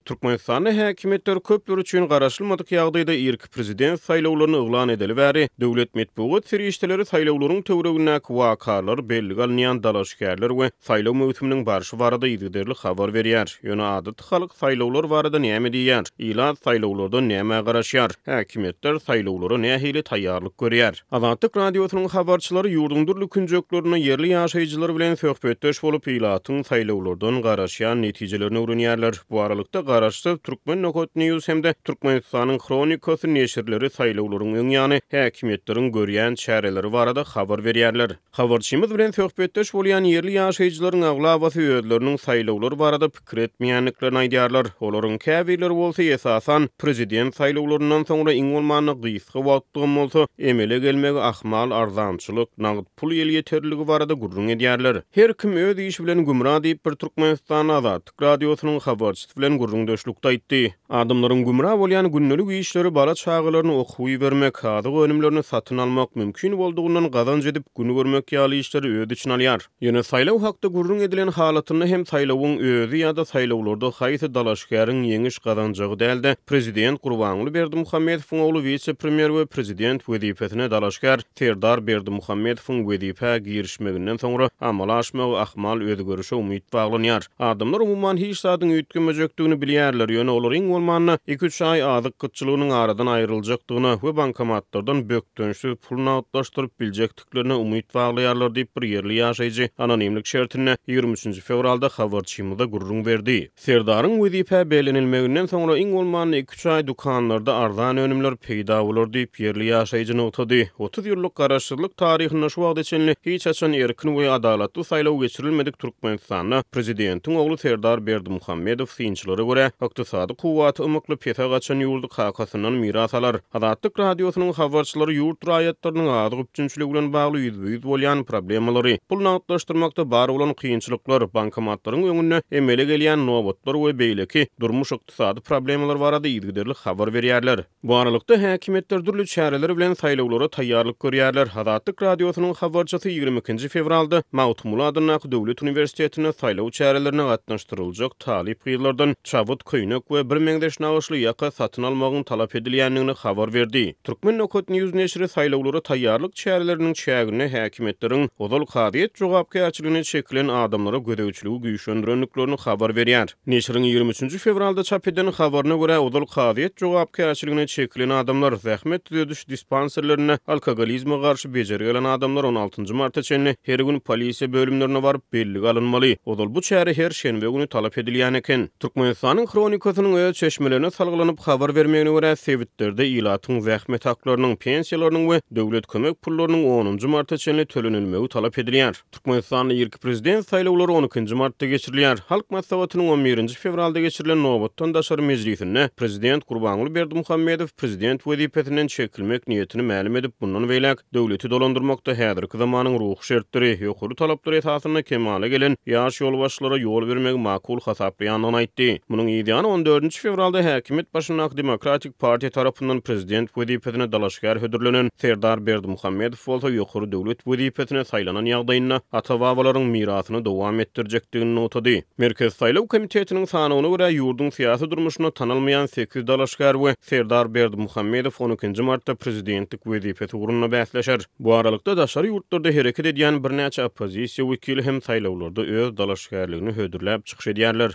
Türkmenistanda häkimiýetler köpler üçin garaşylmadyk ýagdaýda irki prezident saýlawlaryny yglan edeli bäri, döwlet metbugat serişdeleri saýlawlaryň töweregindäki wakalar, bellige alynýan dalaşgärler we saýlaw möwsüminiň barşy barada yzygiderli habar berýär. Ýöne adaty halk saýlawlar barada näme diýýär? Ilat saýlawlardan nämä garaşýar? Häkimiýetler saýlawlara nähili taýýarlyk görýär? Azatlyk Radiosynyň habarçylary ýurduň dürli künjeklerinde ýerli ýaşaýjylar bilen söhbetdeş bolup, ilatyň saýlawlardan garaşýan netijelerini öwrenýärler. Bu aralykda, garaşsyz Turkmen Nokat News hem-de Türkmenistanyň Hronikasy neşirleri saýlawlaryň öň ýany häkimiýetleriň görýän çäreleri barada habar berýärler. Habarçymyz bilen söhbetdeş bolýan ýerli ýaşaýjylaryň aglabasy özleriniň saýlawlar barada pikir etmeýändiklerini aýdýarlar. Olaryň käbirleri bolsa, esasan, prezident saýlawlaryndan soňra iň bolmanda gysga wagtlygam bolsa, emele gelmegi ahmal arzançylyk, nagt pul elýeterliligi barada gürrüň edýärler. Her kim öz işi bilen gümra diýip, bir türkmenistanly Azatlyk Radiosynyň habarçysy bilen gürrüňdeşlikde aýtdy. Adamlaryň gümra bolýan gündelik işleri bala-çagalaryny okuwa ibermek, azyk önümlerini satyn almak, mümkin boldugyndan gazanç edip gün görmek ýaly işleri öz içine alýar. Ýöne saýlaw hakda gürrüň edilen halatynda hem saýlawyň özi ýa-da saýlawlarda haýsy dalaşgäriň ýeňiş gazanjagy däl-de, prezident Gurbanguly Berdimuhamedowyň ogly wise-premýer we prezident wezipesine dalaşgär Serdar Berdimuhamedowyň wezipä girişmeginden soňra amala aşmagy ahmal özgerişe umyt baglanýar. Adamlar umuman hiç zadyň üýtgemejekdigini bilýärler, ýöne olar iň bolmanda iki-üç aý azyk gytçylygynyň aradan aýryljakdygyna we bankomatlardan bökdençsiz pul nagtlaşdyryp biljekdiklerine etjekdiklerine umyt baglaýarlar diýip, bir ýerli ýaşaýjy anonimlik şertinde 23 nji fewralda habarçymyza gürrüň berdi. Serdaryň wezipä bellenilmeginden soňra iň bolmanda iki-üç aý dükanlarda arzan önümler peýda bolar diýip, ýerli ýaşaýjy nygtady. 30 ýyllyk garaşsyzlyk taryhynda şu wagta çenli hiç haçan erkin we adalatly saýlaw geçirilmedik Türkmenistanda prezidentiň ogly Serdar Berdimuhamedow synçylara görä, ykdysady kuwwaty ymykly pese gaçan ýurdy kakasyndan miras alar. Azatlyk Radiosynyň habarçylary ýurt raýatlarynyň azyk üpjünçiligi bilen bagly ýüzbe-ýüz bolýan problemalary, pul nagtlaşdyrmakda bar bolan kynçylyklar, bankomatlaryň öňünde emele gelýän nobatlar we beýleki durmuş-ykdysady problemalar barada yzygiderli habar berýärler. Bu aralykda, häkimiýetler dürli çäreler bilen saýlawlara taýýarlyk görýärler. Azatlyk Radiosynyň habarçysy 22 nji fewralda Magtymguly adyndaky döwlet uniwersitetinde saýlaw çärelerine gatnaşdyryljak talyp gyzlardan çabyt, köýnek we birmeňzeş nagyşly ýaka satyn almagyň talap edilýändigini habar berdi. Turkmen Nokat News neşiri saýlawlara taýýarlyk çäreleriniň çäginde häkimiýetleriň ozal kazyýet jogapkärçiligine çekilen adamlara gözegçiligi güýçlendirendiklerini habar berýär. Neşiriň 23 nji fewralda çap eden habaryna görä, ozal kazyýet jogapkärçiligine çekilen adamlar, zähmet düzediş dispanserlerinde alkogolizme garşy bejergi alan adamlar on altynjy marta çenli her gün polisiýa bölümlerine baryp, bellige alynmaly. Ozal bu çäre her şenbe güni talap edilýän eken. Türkmenistanyň Hronikasynyň öz çeşmelerine salgylanyp habar bermegine görä, sebitlerde ilatyň zähmet haklarynyň, pensiýalarynyň we döwlet kömek pullarynyň onunjy marta çenli tölenilmegi talap edilýär. Türkmenistanda irki prezident saýlawlary on ikinji martda geçirilýär. Halk Maslahatynyň on birinji fewralda geçirilen nobatdan daşary mejlisinde prezident Gurbanguly Berdimuhamedow prezident wezipesinden çekilmek niýetini mälim edip, mundan beýläk döwleti dolandyrmakda häzirki zamanyň ruhy şertleri, ýokary talaplar esasynda kemala gelen ýaş ýolbaşçylara ýol bermegi makul hasaplaýandygyny aýtdy. Munuň yzýany on dördünji fewralda häkimiýet başyndaky Demokratik partiýa tarapyndan prezident wezipesine dalaşgär hödürlenen Serdar Berdimuhamedow bolsa ýokary döwlet wezipesine saýlanan ýagdaýynda ata-babalaryň mirasyny dowam etdirjekdigini nygtady. Merkezi saýlaw komitetiniň sanawyna görä, ýurduň syýasy durmuşynda tanalmaýan sekiz dalaşgär we Serdar Berdimuhamedow on ikinji martda prezidentlik wezipesi ugrunda bäsleşer. Bu aralykda, daşary ýurtlarda hereket edýän birnäçe oppozisiýa wekili hem saýlawlarda öz dalaşgärligini hödürläp çykyş edýärler.